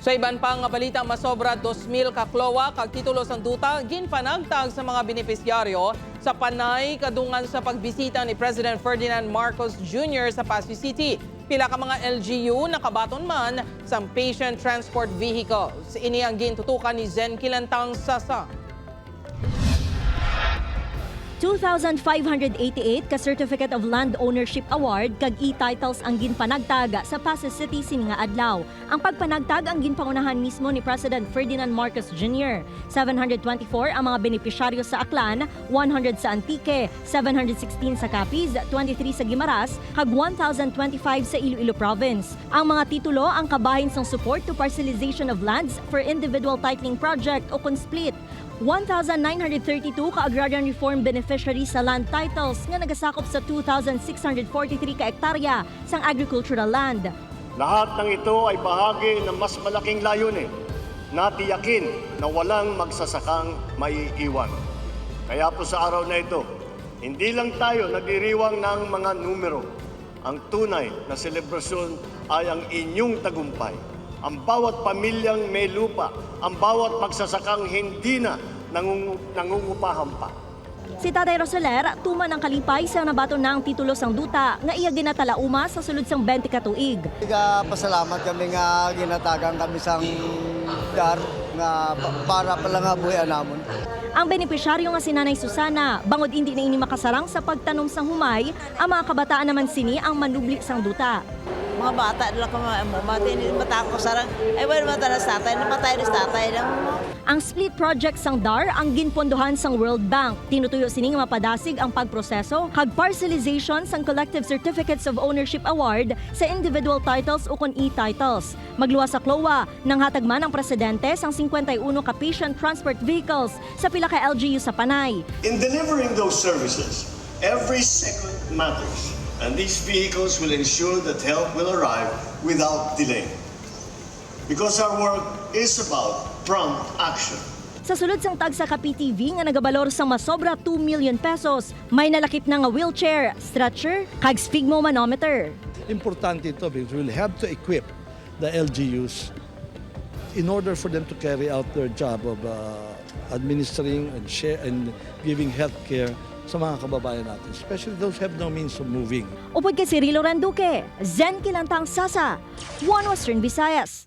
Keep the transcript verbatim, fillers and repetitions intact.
Sa iban pa nga balita, masobra dos mil ka klowa kag titulo sang duta ginpanagtag sa mga benepisyaryo sa Panay kadungan sa pagbisita ni President Ferdinand Marcos Junior sa Passi City. Pila ka mga L G U nakabaton man sang patient transport vehicles. Ini ang gintutukan ni Zen Kilantang Sasa. Two thousand five hundred eighty-eight ka Certificate of Land Ownership Award kag e-titles ang ginpanagtag sa Passi City sini nga adlaw. Ang pagpanagtag ang ginpangunahan mismo ni President Ferdinand Marcos Junior. Seven hundred twenty-four ang mga benepisyaryo sa Aklan, one hundred sa Antique, seven hundred sixteen sa Capiz, twenty-three sa Guimaras, kag one thousand twenty-five sa Iloilo Province. Ang mga titulo ang kabahin sang Support to Parcelization of Lands for Individual Titling Project o kon SPLIT. One thousand nine hundred thirty-two ka agrarian reform beneficiaries sa land titles nga nagasakop sa two thousand six hundred forty-three ka ektarya sang agricultural land. Lahat ng ito ay bahagi ng mas malaking layunin na tiyakin na walang magsasakang maiiwan. Kaya po sa araw na ito, hindi lang tayo nagdiriwang ng mga numero. Ang tunay na selebrasyon ay ang inyong tagumpay. Ang bawat pamilyang may lupa, ang bawat magsasakang hindi na nangungu- nangungupahan pa. Si Tatay Roseler, tuman ang kalipay sa nabaton na ang titulo sang duta nga iya ginatalauma sa sulod sang twenty ka tuig. Nagapasalamat kami nga ginatagan kami sang dar nga pa- para pala nga buhian namon. Ang benepisyaryo nga si Nanay Susana, bangod indi na ini makasarang sa pagtanom sang humay, ang mga kabataan naman sini ang manubli sang duta. Mga bata na lang kami, mati, hindi matakot sa sarang. Ay, wala naman tayo sa tatay, napatay na sa tatay lang. Ang SPLIT project sang dar ang ginpondohan sang World Bank. Tinutuyo sini nga mapadasig ang pagproseso kag parcelization sang Collective Certificates of Ownership Award sa individual titles ukon e-titles. Magluwas sa CLOA, nanghatag man ang presidente sang singkwenta y uno ka patient transport vehicles sa pila ka L G U sa Panay. In delivering those services, every second matters, and these vehicles will ensure that help will arrive without delay. Because our work is about prompt action. Sa sulod sang tagsa ka P T V nga nagabalor sang masobra two million pesos, may nalakip na nga wheelchair, stretcher, kag sphygmomanometer. Importante ito because we'll have to equip the L G Us in order for them to carry out their job of uh, administering and share and giving health care sa mga kababayan natin, especially those who have no means of moving. Upod kay Cirilo Randuque, Zen Kilantang Sasa, One Western Visayas.